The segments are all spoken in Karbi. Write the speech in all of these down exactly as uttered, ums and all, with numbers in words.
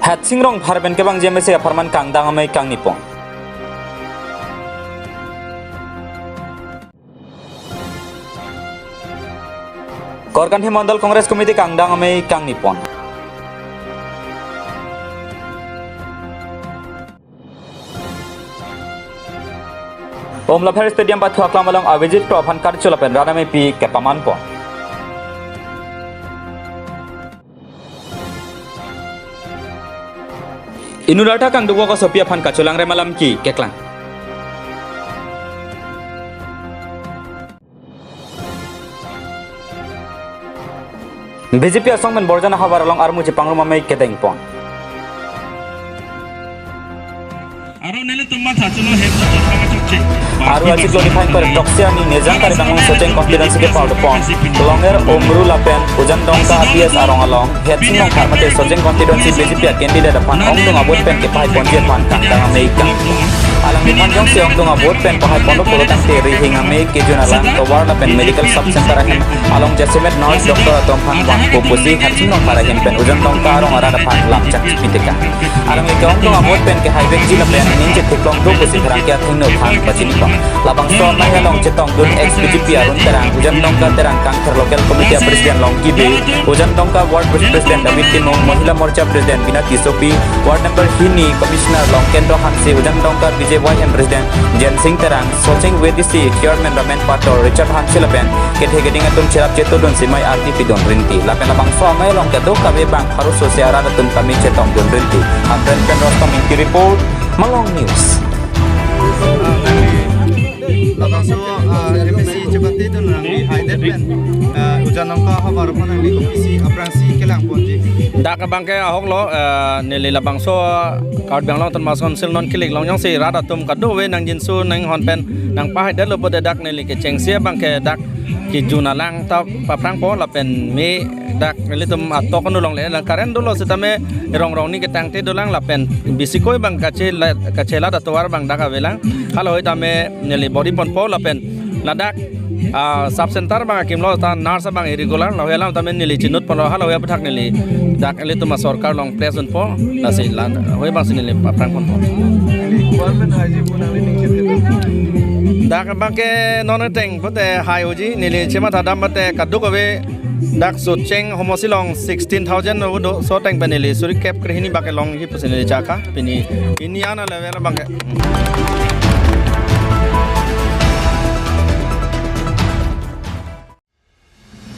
Hetsing Rongphar pen kevangji M A C apharman kangdang amei kangnipon. Korkanthi Mandal Congress Committee kangdang amei kangnipon. Umlapher Stadium pathu aklam along Abhijit Kro aphan karcho lapen rat ameipi kepamanpon. Inut arta kangduk-ok asopi aphan kacholangrem alam ke keklang. B J P asong pen Borjan ahavar along armu chepangrum amei kedengpon. Aro nelitum matha chulo hem chot chek. Aro achiklo niphai ingkoi ra throksi arni Nijang Karbi Anglong Socheng constituency kepado pon Longer, Umru lapen Ujan Dongka P S arong along Hetsing Rongphar mate Socheng constituency B J P a candidate aphan ongdung avote pen kepahai ponji aphan kangdang amei kang. Alangliphan jongsi ongdung avote pen pahai ponlo pulo tangte rihing amei kejun alang tovar lapen medical sub center ahem along jasemet nurse doctor atum aphan vangpo pusi Hetsing Rongphar ahin pen Ujan Dongka arong arat aphan lamchak chipitekang. Alangli ke ongdung avote pen kehai vekji lapen ning chetheklong do pusi pherangke athengno aphan pachinipon. Labangso amei along chetongdun ex B J P Arun Terang, Ujan Dongka Terang Kangthir Local Committee a President Longki Bey, Ujan Dongka Ward President David Timung, Mahila Morcha President Bina Tissopi, Ward number hini Commissioner Longkendro Hanse, Ujan Dongka B J Y M President Jensing Terang, Socheng V D C Chairman Ramen Pator, Richard Hanse lapen kethe keding atum cherap chetodun si mei ardi pidun rinti. Lapen labangso amei along kedo kave bang pharo sose arat atum kami chetongdun rinti. Hamren pen Rostom Ingti report, Malong News. Labangso, ah, M A C chepatedun nangli haidet pen, ah, Ujan Dongka ahavar aphan nangli kopisi aphrangsi kelang ponji? Dak abangke ahok lo, ah, neli labangso Karbi Anglong Autonomous Council non kilik long jongsi rat atum kadokave nangjinso nanghon pen nangpahaidetlo pulote dak neli kechengsi abangke dak kejun alang ta paphrangpo lapen me dak nelitum atok anu longle lang current dolo setame rong rong ni ketangte dolang lapen bisikoi bang kachela, kachela atovar bang dak avelang. Halahui tame neli bor-iponpo lapen ladak, ah, sub center bang akimlo ta nurse bang irregular lahoi alam tame neli chinutponlo, halahui aputhak neli dak nelitum asorkar along press dunpo, lasi lahoi bangsi neli paphrangponpo. Dak abangke non ateng pulote hai hoji neli chematha dam pulote kadokave dak Socheng homosi along sixteen thousand avo do, laso ateng pen neli suri kep krehini abangke longji pusi neli chaka pini, pini ana level abangke.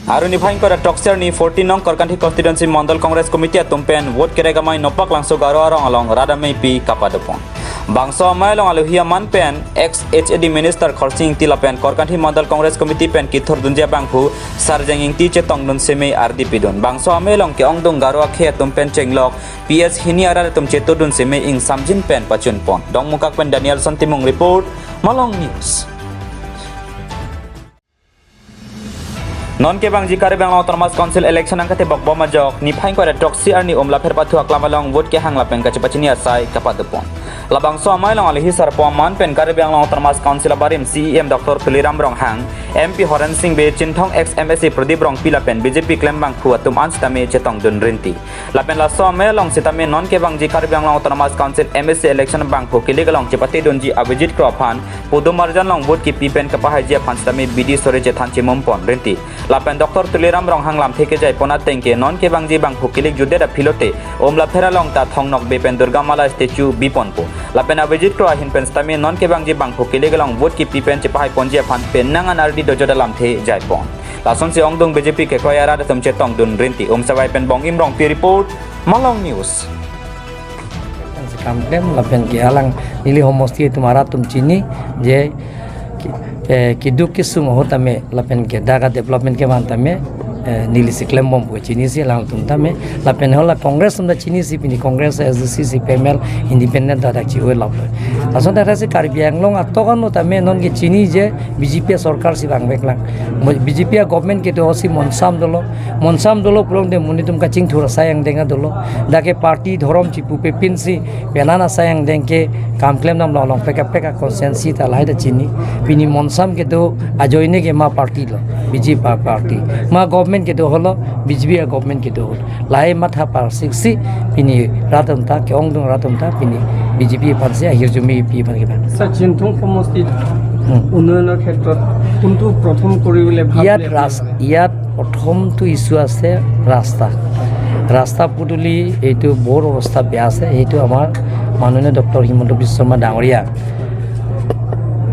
Aro niphai ingkoi ra throksi arni fourteen nong Korkanthi constituency Mandal Congress Committee atum pen vote kerek amei Nopak Langso Garo arong along rat ameipi kapadopon. Bangso amei along alohi aman pen ex H A D minister Khorsing Ingti lapen Korkanthi Mandal Congress Committee pen kethurdunji abangphu Sarjeng Ingti chetongdun si mei ardi pidun. Bangso amei along ke-ongdung Garo akhei atum pen chenglok P S hini arat atum chetodun si mei ingsamjin pen pachunpon. Dongmukak pen Danielson Timung report, Malong News. Non kevangji Karbi Anglong Autonomous Council election angkatebok bom ajok niphai ingkoi ra throksi arni Umlapher pathu aklam along vote kehang lapen kachepachini asai kapadopon. Labangso amei along alohi sarpo aman pen Karbi Anglong Autonomous Council abarim C E M Doctor Tuliram Ronghang, M P Horen Sing Bey, Chinthong ex M A C Pradip Rongpi lapen B J P klembangphu atum an sitame chetongdun rinti. Lapen laso amei along sitame non kevangji Karbi Anglong Autonomous Council M A C election bangphu kilik along chepatedunji Abhijit Kro aphan Pudumarjan along vote kipi pen kapahaiji aphan sitame bidi sore chethan chimumpon rinti. Lapen Doctor Tuliram Ronghang lamthe kejaipon ateng ke non kevangji bangphu kilik jutdet aphi lote Umlapher along ta Thong Nokbe pen Durga Mala statue biponpo. Lapen Abhijit Kro ahin pen sitame non kevangji bangphu kilik along vote kipi pen chepahaiponji aphan penang an ardi dojot alamthe jaipon. Lasonsi ongdung B J P kekroi arat atum chetongdun rinti. Umsavai pen Bong Imrongpi report, Malong News. Kam klem lapen ke alang neli homosti atum arat atum chini je ki-, eh, keduk kesung ahut tame lapen ke dak a-development kevan tame, eh, neli si klembom pu chinisi alangtum tame lapen hala Congress atum ta chinisi pini Congress, S D C, C P M L, independent ta dak chi-oi lap. Lason ta si Karbi Anglong atok ano tame non ke chini je B J P sorkar si vangveklang. Mo-, B J P a government kedo si monsam dolo. Monsam dolo pulote monit atum kachingthur asai angdeng dolo. Dak ke party dhorom chipupe pinsi penang asai angdeng ke kam klemdamlo along peka peka constituency ta lahai ta chini. Pini monsam kedo ajoine ke ma party lo, B J P party. Ma government Government kedo holo, B J P a government kedo holo. Lahai matha parsiksi pini rat atum ta, ke-ongdung rat atum ta pini B J P aphansi ahirjume pi aphan kiba. Sir, Chinthong সমষ্টিত Hmm. উন্নয়নৰ ক্ষেত্ৰত কোনটো প্ৰথম কৰিবলৈ ভাবিলে ইয়াত আপুনি? ৰাস-, ইয়াত প্ৰথমটো ইছ্যু আছে ৰাস্তা। ৰাস্তা পদূলি এইটো বৰ অৱস্থা বেয়া আছে, সেইটো আমাৰ মাননীয় ডক্টৰ হিমন্ত বিশ্ব শৰ্মা ডাঙৰীয়া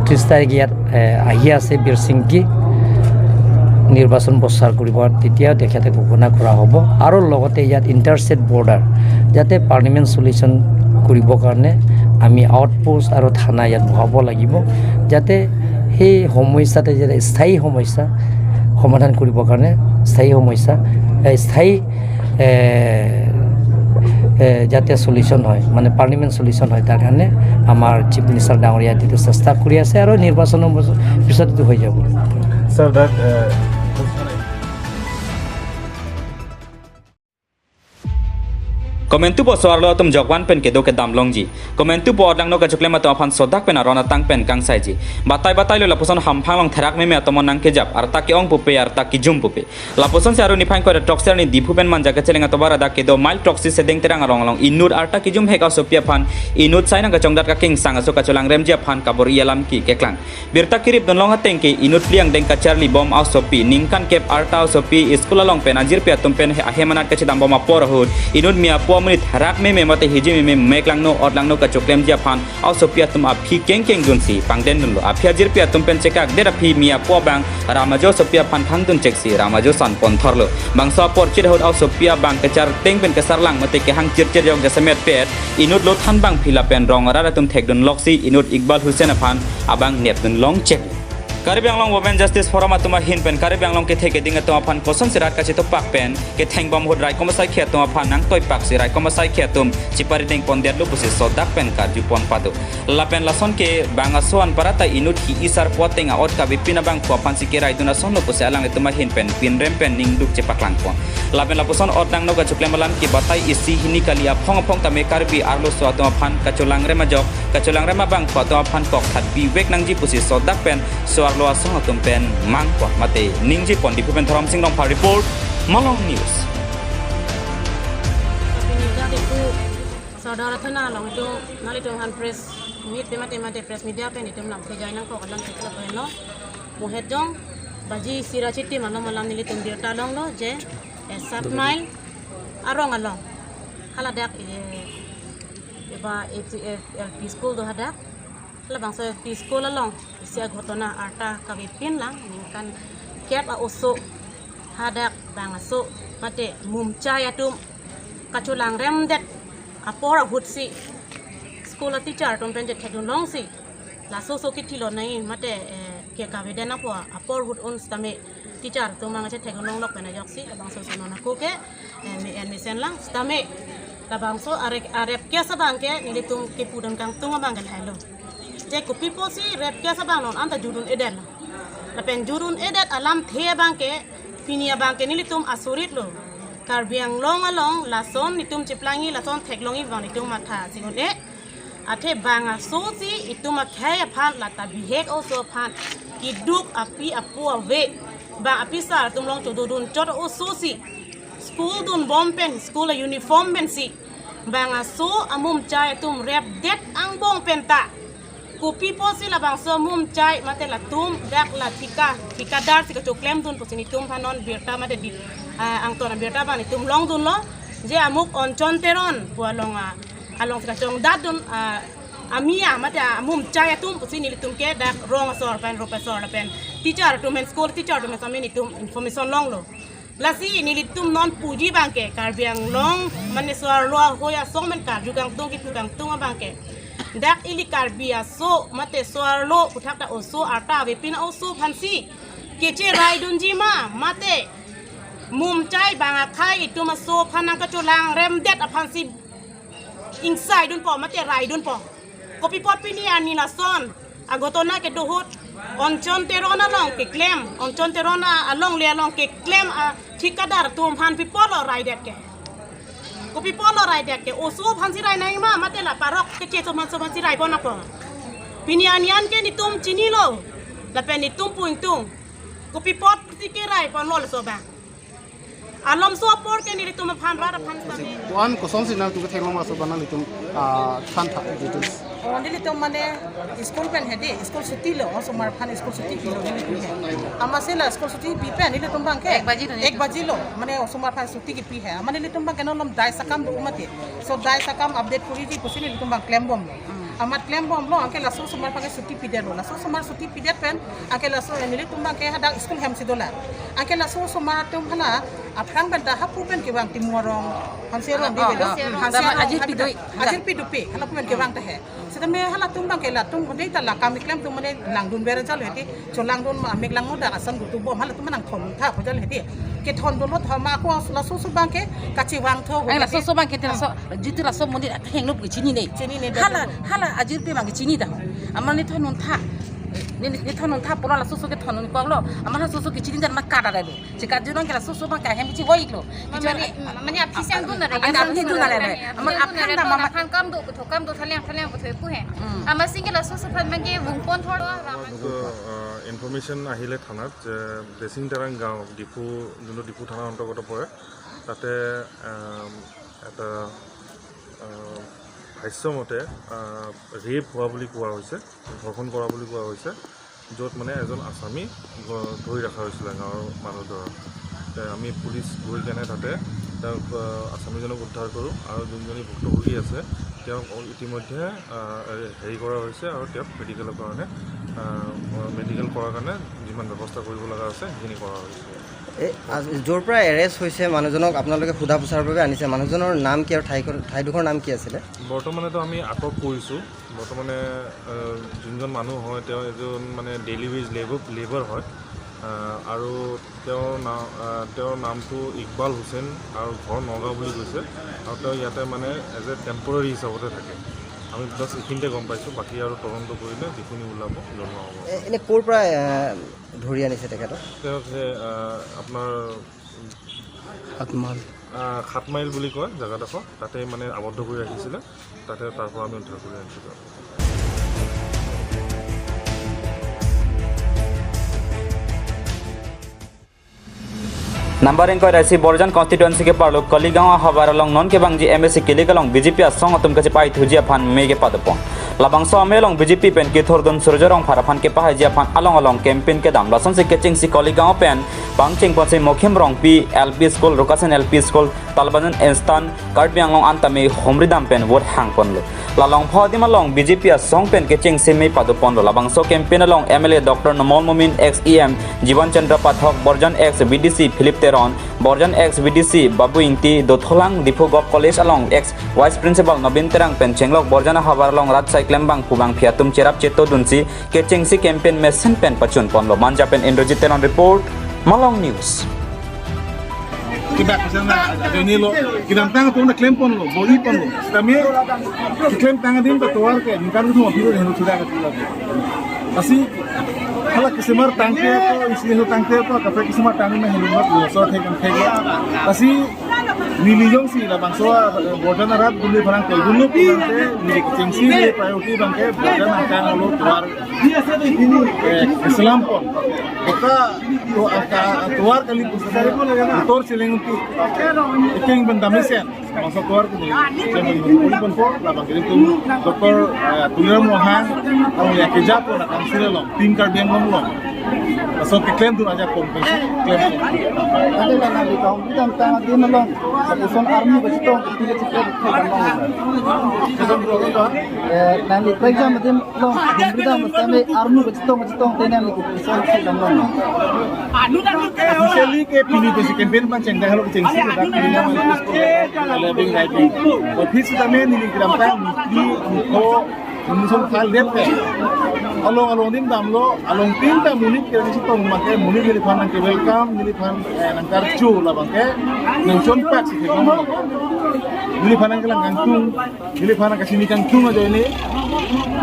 ত্ৰিশ তাৰিখ ইয়াত, এ, আহি আছে বীৰসিংকি নিৰ্বাচন প্ৰচাৰ কৰিব, তেতিয়া তেখেতে ঘোষণা কৰা হ'ব। আৰু লগতে ইয়াত ইণ্টাৰষ্টেট বৰ্ডাৰ যাতে পাৰ্মানেণ্ট চলিউশ্যন কৰিবৰ কাৰণে আমি আউটপোষ্ট আৰু থানা ইয়াত বহাব লাগিব, যাতে সেই সমস্যাটো যাতে স্থায়ী সমস্যা সমাধান কৰিবৰ কাৰণে স্থায়ী সমস্যা, এ, স্থায়ী, এ, এ, যাতে চলিউশ্যন হয়, মানে পাৰ্মানেণ্ট চলিউশ্যন হয়, তাৰ কাৰণে আমাৰ চিফ মিনিষ্টাৰ ডাঙৰীয়া যিটো চেষ্টা কৰি আছে আৰু নিৰ্বাচনৰ পিছত এইটো হৈ যাব। Sir, that, uh, Komantupo so-arlo atum jokvan pen kedo kedam longji. Komantupo odangno kachoklem atum aphan sodak pen aron atang pen kangsaiji. Batai batai lo lapuson hamphang along therak meme atum nangkejap, arta ke-ong pupe, arta kejum pupe. Lapusonsi arni niphai ingkoi ra throksi arni Diphu pen Manja kacheleng atovar adak kedo mile throksi Sedeng Terang arong along inut arta kejum hek asopi aphan inut sai nangkachongdat kakengsang aso kacholangremji aphan kabor-i alam ke keklang. Birta kirip dunlong ateng ke inut phli angdeng kacharli bom asopi ningkan kep arta asopi school along pen ajirpi atum pen he ahem anat kachedam bom apor ahut inut mi apo amonit therak meme mate hiji meme meklangno otlangno kachoklemji aphan asopi atum aphi kengkeng dunsi pangden dunlo. Aphi ajirpi atum pen chekak det aphi mi apo abang Ramajo asopi aphan thangdun cheksi Ramajo san ponthorlo. Bangso apor chit ahut asopi abang kecharteng pen kesarlang mate kehang chirchir jok jasemet pet inut lo thanbang phi lapen rong arat atum thekdun loksi inut Iqbal Hussain aphan abang nepdun long chek. Karbi Anglong Women Justice Forum atum ahin pen Karbi Anglong kethe keding atum aphan kosonsi rat kachetopak pen ketheng bom ahut raikom asaikhi atum aphan nangtoipaksi raikom asaikhi atum chipari deng pondetlo pusi sodak pen karju pon pado. Lapen lason ke bang aso anparta inut hi-i sarpo ateng a-ot kavepin abangphu aphansi keraidun asonlo pusi alanglitum ahin pen pinrem pen ningduk chepaklang pon. Lapen lapuson odangno kachoklem alam ke batai isi hini kali aphong aphong tame Karbi arloso atum aphan kacholangrem ajok, kacholangrem abangphu atum aphan kokthat bivek nangji pusi sodak pen so-arlo asong atum pen mang pon mate ningje pon. Diphu pen Dhorom Sing Rongphar report, Malong News. Pini dak ipu Sardar Athana along itum nanglitum aphan press meet pe mate mate press media pen itum lamthe jai nangkok alam chiklo pen lo. Mohet jong baji sira chiti mano malam nelitum birta longlo je, eh, Sat Mile arong along haladak, eh, eba H C F L P school do hadak. Labangso L P school along isi aghotona arta kavepin lang ningkan kep a-oso hadak bang aso mate mumchai atum kacholangremdet apor ahutsi school a-teacher atum pen je thekdun longsi laso so kithi lo nai mate, eh, ke kaveden apo apor ahut un sitame teacher atum mang che thekdun longlok pen ajoksi labangso so non ako ke, eh, me-en mesen lang sitame labangso arek arep ke sabang ke nelitum kepudun kangtung abang ke lahelo. Je kopi apotsi rep ke sabang non anta judun edet lo. Lapen judun edet alamthe abang ke pini abang ke nelitum asurit lo. Karbi Anglong along lason nelitum cheplangji lason theklongji abang nelitum matha si un-e. Athe bang aso si itum akhei aphan lata bihek oso aphan keduk api apo ave bang apisar atum along chododun chot oso si school dun bom pen school a-uniform pensi bang aso amumchai atum repdet angbong penta kopi apotsi labangso amumchai mate latum dak la thika thikadar si kachoklem dun pusi nelitum aphan non birta mate di, ah, angton abirta abang nelitum longdunlo je amuk Onchon Teron pu along, ah, along si kachongdat dun, ah, amia mate amumchai atum pusi nelitum ke dak rong asor pen rop asor lapen teacher atum pen school teacher atum pen sami nelitum information longlo. Lasi nelitum non puji abang ke Karbi Anglong mane so-arlo ahoi asong pen karju kangtung kipu kangtung abang ke dak ili Karbi aso mate so-arlo puthak ta oso arta avepin oso aphansi kecheraidunji ma mate mumchai bang akhei itum aso aphan nangkacholangremdet aphansi ingsaidunpo mate raidunpo. Kopi apot pini arni lason aghotona kedo ahut Onchon Teron along keklem, Onchon Teron a-, alongle along keklem a-, thikadar atum aphan pi apotlo raidet ke. Kopi apotlo raidet ke, oso aphansi rai nangji ma mate la parok keche atum aphan so aphansi rai pon ako. Pini arni an ke nelitum chinilo lapen nelitum pu ingtung. Kopi apotsi kerai ponlo laso abang. Alomso apor ke nelitum aphan rat aphan sitame. Ko-an kosonsi nangtum ketheklong ma aso ba nanglitum, ah, than tha details. Oh, nelitum mane school pen hedi, school chuti lo, osomar aphan school chuti pilo nelitum he. Amatsi la school chuti pi pen nelitum abang ke ek baji lo, ek baji lo, mane osomar aphan chuti kipi he. Mane nelitum abang ke non lom dais akam do mati. So dais akam update koriji pusi nelitum abang klembomlo. Amat klembomlo, anke laso osomar aphan ke chuti pidetlo. Laso osomar chuti pidet pen, anke laso nelitum abang ke hadak school hem si dolang. Anke laso osomar atum hala aphrang pen ta hapu pen kevang Timung arong, Hanse arong, oh, di bedo. Oh, Hanse arong, ajirpi dopik. Ajirpi dopik, halapu pen kevang ta he. Sitame halatum abang ke latum hode ta la kam keklem atum mane langdun ber jalo hedi. Cholangdun ma mek langno dak ason gutu bom halatum nangthon tha ko jalo hedi. Kethon dolo tha ma ko laso oso abang ke kachevang tho. Ang laso oso abang ke laso, jitu laso monit athengno ke chinine. Chinine dak. Hala, hala ajirpi abang ke chini dak. Amat neli thondun tha. Neli, neli thondun tha pulo laso oso kethondun koklo. Amat laso oso ke chini dak ma kada dak. Chikajunong ke laso oso abang ke hem chi hoiklo. Mane, kecuali mane aphi sangdun na re. Aphi sangdun na re. Amat aphan da mama aphan kam do kutho kam do thalang thalang kutho pu he. Hmm. Amatsi ke laso oso aphan abang ke vungpon thor. তো, আহ, ইনফৰমেশ্যন আহিলে থানাত যে দেচিং তেৰাং গাঁও, ডিফু, যোনটো ডিফু থানাৰ অন্তৰ্গত পৰে, তাতে, আম, এটা, আহ, ভাষ্য মতে, আহ, ৰেপ হোৱা বুলি কোৱা হৈছে, ধৰ্ষণ কৰা বুলি কোৱা হৈছে, য'ত মানে এজন আছামী গ-, ধৰি ৰখা হৈছিলে গাঁৱৰ মানুহ দুজন। তে আমি পুলিচ গৈ কেনে তাতে তেওঁক, আহ, আছামীজনক উদ্ধাৰ কৰোঁ আৰু যোনজনী ভুক্তভোগী আছে তেওঁক ইতিমধ্যে, আহ, হেৰি কৰা হৈছে আৰু তেওঁক মেডিকেলৰ কাৰণে, আহ, মেডিকেল কৰাৰ কাৰণে যিমান ব্যৱস্থা কৰিব লগা আছে সেইখিনি কৰা হৈছে। এই আজ-, য'ৰ পৰা এৰেষ্ট হৈছে মানুহজনক আপোনালোকে সোধা পোছাৰ বাবে আনিছে, মানুহজনৰ নাম কি আৰু ঠাইখন, ঠাইডোখৰ নাম কি আছিলে? বৰ্তমানেতো আমি আটক কৰিছোঁ। বৰ্তমানে, আহ, যোনজন মানুহ হয় তেওঁ এজন মানে ডেইলি ৱেজ লেবাৰ, লেবাৰ হয়। আহ, আৰু তেওঁৰ নাম, আহ, তেওঁৰ নামটো ইকবাল হুছেইন আৰু ঘৰ নগাঁও বুলি কৈছে। আৰু তেওঁ ইয়াতে মানে এজ এ টেম্পৰাৰী হিচাপতে থাকে। আমি জাষ্ট এইখিনিতে গম পাইছোঁ, বাকী আৰু তদন্ত কৰিলে যিখিনি ওলাব জনোৱা হ'ব। এ-, এনে ক'ৰ পৰা, এ, ধৰি আনিছে তেখেতক? তেওঁ যে, আহ, আপোনাৰ সাত মাইল। আহ, সাত মাইল বুলি কয় জেগাডোখৰ, তাতে মানে আবদ্ধ কৰি ৰাখিছিলে, তাতে তাৰ পৰা আমি উদ্ধাৰ কৰি আনিছোঁ তেওঁক। Number ingkoi raisi Borjan constituency keparlo Kaligaon ahavar along non kevangji M A C kilik along B J P asong atum kachepai thuji aphan mei kepadopon. Labangso amei along B J P pen kethurdun Surjya Rongphar aphan kepahaiji aphan along along campaign kedam. Lasonsi kechengsi Kaligaon pen pangchengponsi Mokhim Rongpi L P School, Rukasen L P School, Talbajan Eastern Karbi Anglong an tame humridam pen vote hangponlo. La longpho adim along B J P asong pen kechengsi mei padoponlo. Labangso campaign along M L A Doctor Numal Momin, ex E M Jiwan Chandra Pathak, Borjan ex V D C Philip Teron, Borjan ex V D C Babu Ingti, Dotholang Diphu Govt College along ex Vice Principal Nobin Terang pen chenglok Borjan ahavar along rat sai klembang pubang phi atum cherap chetodunsi kechengsi campaign mesen pen pachunponlo. Manja pen Indrajit Teron report, Malong News. Kita kesana, ini lo, kita tang tu nak klem ponlo, boli ponlo. Kami klem tang adim ta tovar ke, ningkan tu mau piru hendak sudah ke tu lagi. Lasi, hala kesemar tangke ko, isi hendak tangke ko, kape kesemar tangke mah hendak buat, lo sor thek thek. Lasi, neli jongsi labangso, eh, Borjan arat dulu parang ke dulu parang ke, neli kechengsi, neli priority abang ke, Borjan angkang lo tovar. Eh, Islam pon. Kota, to, aka, tovar kali pusat. Motor seleng unti. Iking benda mesen. Masa tovar kini. Seleng unti pon pon. Labang kini tu Doctor, eh, Tuliram Ronghang. Kamu ya kerja pon akan sila long. Tim Karbi Anglong long. Masa keklaim tu aja pon pon. Klaim pon. Ada lah nanti kaum kita tang di melong. Uson army betul. Tidak cepat. Eh, nanti kerja mungkin Long, humridam tame armu kachetong kachetong tene neli kukisong si dam long. Officially ke pini besi campaign pan cheng dah lo cheng si dah pini nama. Living writing. Office tame neli gram tang di ko muson file det pe. Along along dim damlo, along tin ta monit ke chetong make monit neliphan ke welcome, neliphan, eh, nangkarju labang ke nangchonpak si ke. Neliphan nangkelang kangtung. Neliphan kachini kangtung ajoine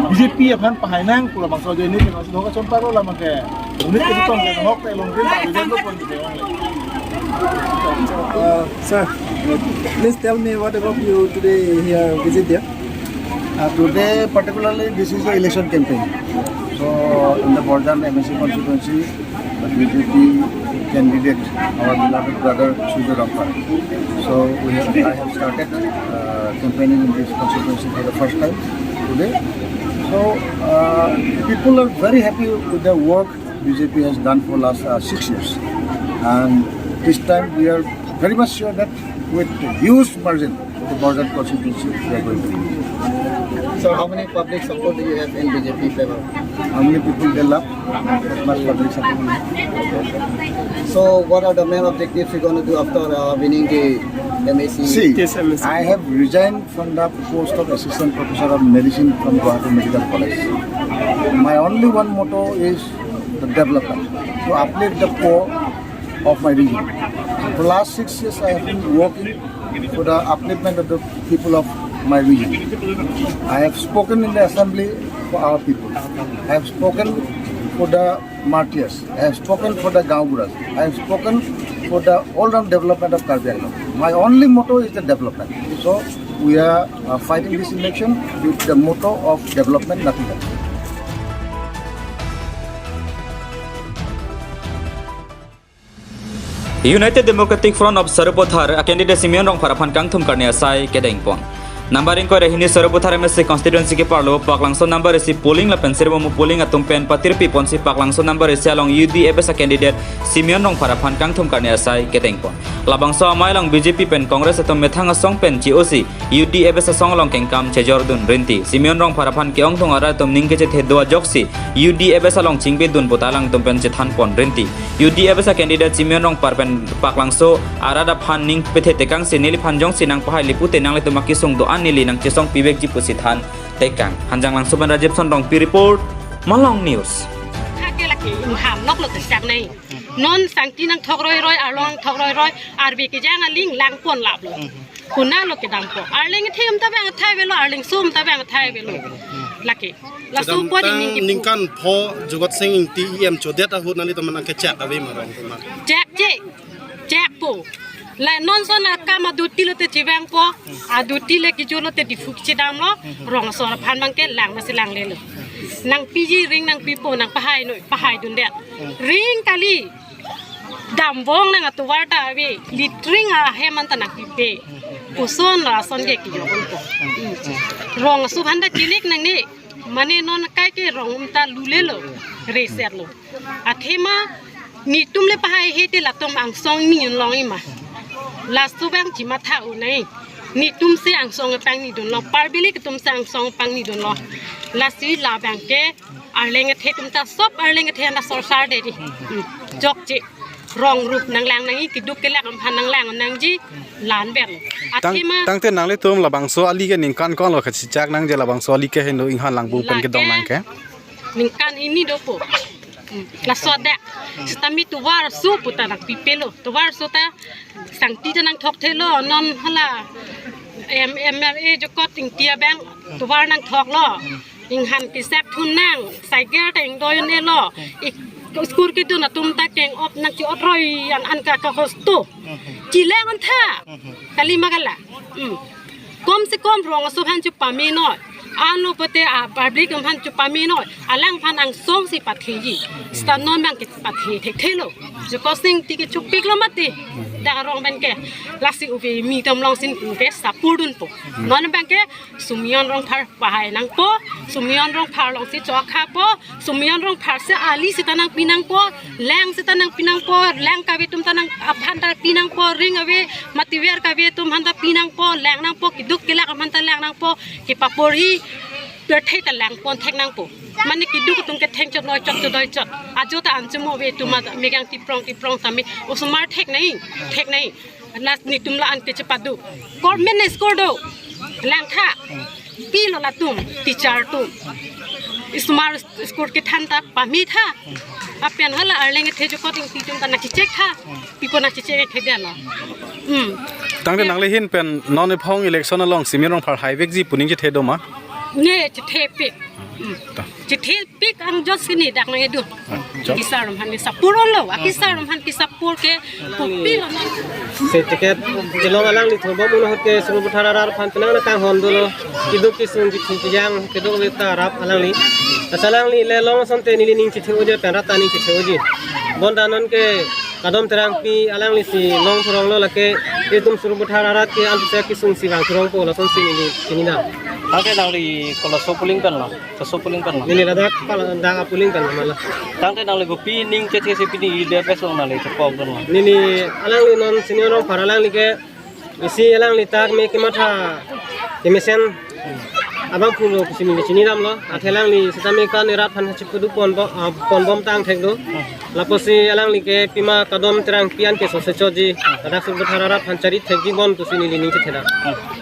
B J P aphan pahai nang pu labangso ajoine kena si dhoka chonpa lo labang ke. Unit ke tong ke hok ke long tin ta bijan lo pon ke. Uh, sir, please tell me what about you today here visit there? Uh, today particularly this is the election campaign. So in the Borjan M A C constituency, the B J P candidate, our beloved brother Surjya Rongphar. So we have, I have started uh, campaigning in this constituency for the first time today. So uh, people are very happy with the work B J P has done for last uh, six years, and this time we are very much sure that with huge margin the Borjan constituency we are going to win. So how many public support do you have in B J P favor? How many people they love? That much public support we have. So what are the main objectives you're going to do after uh, winning the M A C? See, Yes, M A C. I have resigned from the post of Assistant Professor of Medicine from Guwahati Medical College. My only one motto is the development, to uplift the poor of my region. For the last six years, I have been working for the upliftment of the people of my region. I have spoken in the assembly for our people. I have spoken for the martyrs. I have spoken for the Gaonburas. I have spoken for the all-round development of Karbi Anglong. My only motto is the development. So we are uh, fighting this election with the motto of development, nothing else. United Democratic Front of Sarupathar a candidate Simeon Rongphar aphan kangthum karne asai kedengpon. Number ingkoi ra hini Sarupathar M A C constituency keparlo Paklangso number isi polling lapen Sirbomu polling atum pen patirpi ponsi Paklangso number isi along U D F S a candidate Simeon Rongphar aphan kangthum karne asai kedengpon. Labangso amei along B J P pen Congress atum methang asong pen chi osi U D F S asong along kengkam chejordun rinti. Simeon Rongphar aphan ke-ongdung arat atum ning kechethe do ajoksi U D F S along chingbedun puta alangtum pen chethanpon rinti. U D F S a candidate Simeon Rongphar pen Paklangso arat aphan ning pethe tekangsi neliphan jongsi nangpahai le pute nanglitum akesung do-an neli nangchesong pivekji pusi than tekang. Hanjanglangso pen Rajiv Sonrongpi report, Malong News. Thake lake ingham nok lo kesak nai. Non sangti nangthok roiroi, arlong nangthok roiroi, arve kejang aling langpon laplo. Konatlo kedampo. Arleng thim ta bang thai velo, arlengso ta bang thai velo. Lake. Laso Kedam po tang dingin kipu. Ningkan pho Jugot Sing Ingti E M chodet ahut nanglitum nangkechak ave ma Rongphar? Chak che. Chakpo. La non son akam aduti lote chevangpo. Aduti le kejor lote Diphu kechedamlo. Rong asor aphan abangke lang masi langlelo. Nangpiji ring nangpipo, nangpahai noi, pahaidundet. Ring kali. Damvong nang atovar ta ave, litring ahem anta nangpipe. Koson ra ason ke kejor unpo. Rong aso aphan ta chilik nangne. Mane non kai ke rong um ta lulelo, reserlo. Athema netum le pahaihe te latum angsong ni yun long ima. Laso abang chimatha unai. Netum si angsong pangnidunlo, parbili ketum si angsong pangnidunlo. Lasi labangke arleng kethe atum ta sop arleng kethe anta sorsar deri. Hmm. Jokche. Rong rup nanglang nangji, keduk kelak aphan nanglang nangji, la-an ber. Tang, Athema tangte nanglitum labangso ali ke ningkan ko-an lo kachechak nangji, labangso ali ke henlo inghan langbung pen Lake kedong nang ke? Ningkan hini dopo. Hmm. Laso dak. Sitame tovar aso puta nangpipelo. Tovar aso ta sangti ta nangthokthelo, non hala M, M L A Jokot Ingti abang tovar nangthoklo. Inghan kesak thun nang, cycle ta ingdoi un-elo. Ik, school kedun atum ta keng-op nangche-otroi an an ka, ka hosto. Chileng anta. Kali ma kala. Hmm. Kom se kom rong aso aphan chepame noi. Ano pute a public aphan chepame noi. Alangphan angsong si patheji. Sita non abangke pathe thekthelo. Jokot Sing Ingti ke chupiklo mati. Dak arong abangke. Lasi uve mi tom long sin uve sapurdunpo. Non abangke Simeon Rongphar pahai nangpo, Simeon Rongphar alongsi chokhapo, Simeon Rongphar si ali sita nangpi nangpo, lang sita nangpi nangpo, lang kave atum ta nang aphan ta pi nangpo, ring ave mativer kave atum aphan ta pi nangpo, lang nangpo, keduk kelak aphan ta lang nangpo, kepapor hi pirthe ta langpon thek nangpo. Mane keduk atum ke thengchot loichot chodoi chot. Ajo ta anchemo ave atum ta megang tiprong tiprong tame osomar thek nai, thek nai. Lasi netum la-an ke chepadu. Government school do. Langtha. Pilo latum, teacher atum. Ismar school kethan ta pametha. Apen hala arleng kethe Jokot Ingti atum ta nangchechek tha. Pipo nangchechek thedetlo. Hmm. Tangte nangli ahin pen non ephong election along Simeon Rongphar haivekji pu ning chethe do ma? Ne chethepik. Hmm. Ta. Chethepik angjot si ne dak nangkedo. Jok. Kesar atum aphan kesapur lo, akesar atum aphan kesapur ke kopilo na. Se ticket kelong alangli thobom un ahut ke Sarupathar arat aphan penang na kanghon dolo. Keduk kesung kething kejang keduk ave ta rap alangli. Asa alangli le long asonte neli ning chethe-oji pen rat ta ning chethe-oji. Bonta non ke Kadom Terangpi alangli si nong thurong lo, lake itum Sarupathar arat ke ansi kesung si vang thurong po, lason si neli chinidam. Tangte nangli kolaso polling pen lo, koso polling pen lo? Neli ladak pala dak a polling pen lo mala. Tangte nangli kopi ning chethe si pini UDFS along nangli chepok dun lo? Neli alangli non Senior Rongphar alangli ke isi alangli tak me kematha kemesen abang pulo pusi neli chinidam lo. Athe alangli sitame kan erat aphan chipudu pon bo, ah, pon bom tang thek do. Lapusi alangli ke pima Kadom Terangpi an ke sose choji, ladak Sarupathar arat aphan chari thekji bon pusi neli ning chethedam.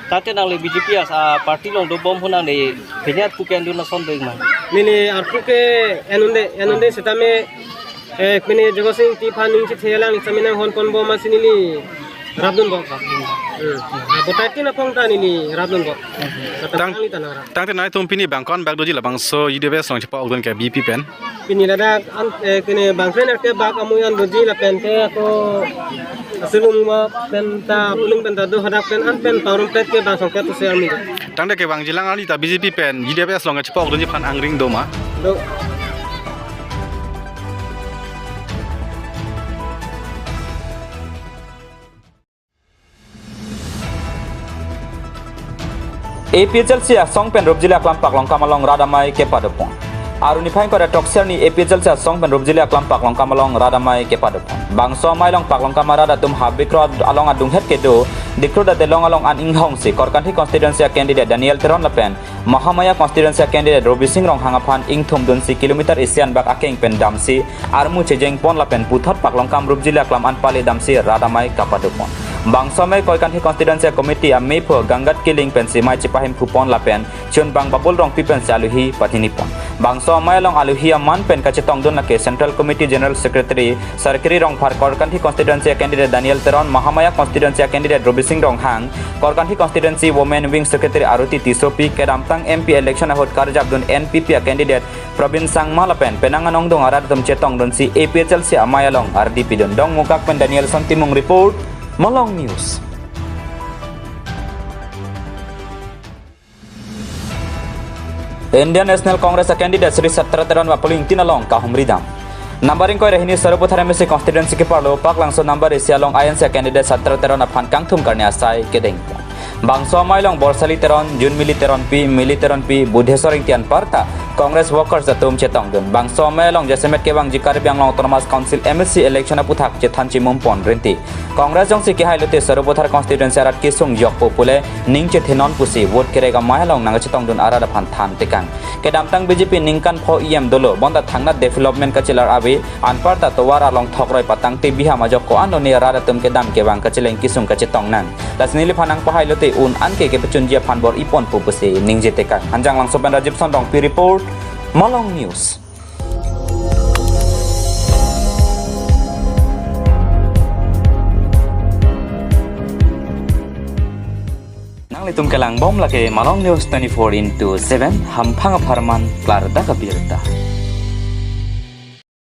Tangte nangli BJP as a party along dobom ahut nangli pini arpu ke-en dun ason do ma? Neli arpu ke-en unde, en unde sitame, eh, pini Jagat Sing Engti aphan ning chethe alangli sitame nanghon pon bom amatsi neli rapdun bom. Hmm. Ah, botai tin apong ta neli rapdun bom. Tang-, alangli ta nangrap. Tangte nangtum pini bang ko-an bak doji labangso UDFS along chepok dun ke BJP pen? Pini ladak an, eh, pini bang kre-nerkep bak amui an doji lapen ke ako asilum ma pen ta polling pen ta do, hadak pen an pen parum pet ke bang songket pusi armi. Tangte kevangji alang arni ta BJP pen UDFS along chepok dunji aphan angring do ma? Do. APHLC asong pen Rupjili Aklam Paklongkam along rat amei kepadopon. Arni niphai ingkoi ra throksi arni APHLC asong pen Rupjili Aklam Paklongkam along rat amei kepadopon. Bangso amei along Paklongkam arat atum Habik Road along adunghet kedo, Dikru Dadelong along an inghong si Korkanthi constituency a candidate Daniel Teron lapen Mahamaya constituency a candidate Robising Ronghang aphan ingthum dunsi kilometer isi anbak akeng pen damsi armu chejeng pon lapen puthot Paklongkam Rupjili Aklam an pale damsi rat amei kapadopon. Bangso amei Korkanthi constituency committee amephu Gangat Killing pensi mei chepahemphu pon lapen chunbang Babul Rongpi pensi aluhi pathini pon. Bangso amei along aluhi aman pen kachetong dun lake Central Committee General Secretary Sarkiri Rongphar, Korkanthi constituency a candidate Daniel Teron, Mahamaya constituency a candidate Robising Ronghang, Korkanthi constituency Women Wing Secretary Aruti Tissopi, kedamtang MP election ahut karjap dun NPP a candidate Probin Sangma lapen penang anong dung arat atum chetong dunsi APHLC amei along ardi pidun. Dongmukak pen Danielson Timung report, Malong News. Indian National Congress a candidate Shri Satra Teron ba polling tin along kahumri dam. Number ingkoi ra hini Sarupathar MAC constituency keparlo Paklangso number isi along INC a candidate Satra Teron aphan kangthum karne asai kedeng. Bangso amei along Borsali Teron, Junmili Teronpi, Mili Teronpi, Budheswar Engti anparta Congress workers atum chetong dun. Bangso amei along jasemet kevangji Karbi Anglong Autonomous Council MAC election aputhak chethan chimum pon rinti. Congress jongsi kehai lote Sarupathar constituency arat kesung jokpo pule ning chethenon pusi vote kerek amei along nangchetong dun arat aphan than tekang. Kedamtang BJP ningkan pho EM dolo, bonta thangnat development kachelar ave, anparta tovar along thokroi patangte biham ajok ko-an lone rat atum kedam kevang kacheleng kesung kachetong nang. Lasi neliphan nangpahai lote un an ke kepachunji aphan bor-i ponpo pusi ningje tekang. Hanjanglangso pen Rajib Sonrongpi report, Malong News. Nanglitum kelang bom lake Malong News twenty-four into seven, hamphang apharman klardak abirta.